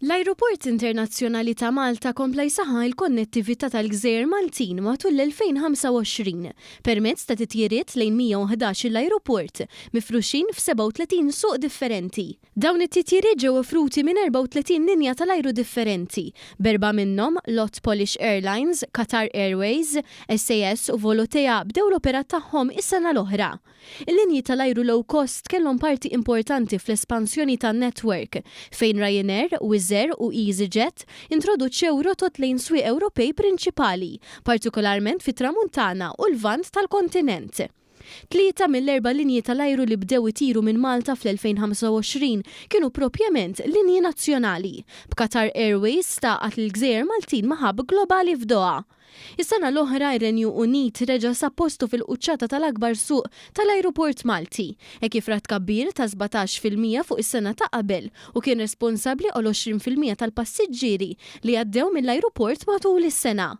L-Ajruport Internazzjonali ta' Malta kompla jsaħħaħ il-konnettività tal-gżejjer Maltin matul l-2025 permezz ta' titjiriet lejn 111-il ajruport mifruxin f'37 suq differenti. Dawn it-titjiriet ġew offruti minn 34 linja tal-ajru differenti, b'erbgħa minnhom, Lot Polish Airlines, Qatar Airways, SAS u Volotea bdew l-operat tagħhom is-sena l-oħra. Il-linji tal-ajru low cost kellhom parti importanti fl-espansjoni tan-network, fejn Ryanair, Wizz Air u easyJet introduċew rotot lejn swieq Ewropej prinċipali, partikolarment fit-Tramuntana u l-Lvant tal-kontinent. Tlieta mill-erba' linji tal-ajru li bdew itiru minn Malta fl-2025 kienu proprjament linji nazzjonali, b'Qatar Airways tgħaqqad lill-gżejjer Maltin ma' hub globali f'Doha. Is-sena l-oħra r-Renju Unit reġa' sab postu fil-quċċata tal-akbar suq tal-ajruport Malti, hekk kif ra tkabbir ta' 17% fuq is-sena ta' qabel u kien responsabbli għal 20% tal-passiġġieri li għaddew mill-ajruport matul is-sena.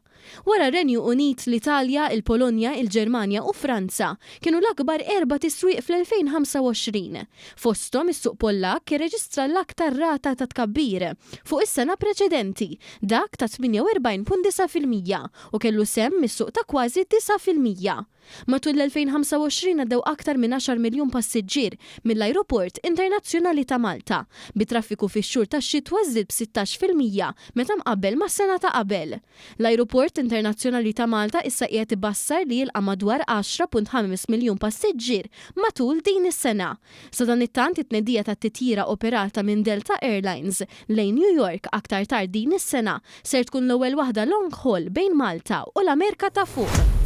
Wara r-Renju Unit, l-Italja, il-Polonja, il-Ġermanja u Franza kienu l-akbar erbat iswieq fl-2025. Fosthom is-suq Pollakk irreġistra l-aktar rata ta' tkabbir fuq is-sena preċedenti, dak ta' 48.9% u kellu sehem mis-suq ta' kważi 9%. Matul l-2025 għaddew aktar minn għaxar miljun passiġġier mill-Ajruport Internazzjonali ta' Malta, bit-traffiku fix-xhur tax-xitwa żdied b'16% meta mqabbel mas-sena ta' qabel. L-Ajruport Internazzjonali ta' Malta issa qiegħed ibassar li jilqa' madwar 10.5 miljun passiġġier matul din is-sena. Sadanittant it-tnedija tat-titjira operata minn Delta Airlines lejn New York aktar tard din is-sena ser tkun l-ewwel waħda long haul bejn Malta u l-Amerika ta' Fuq.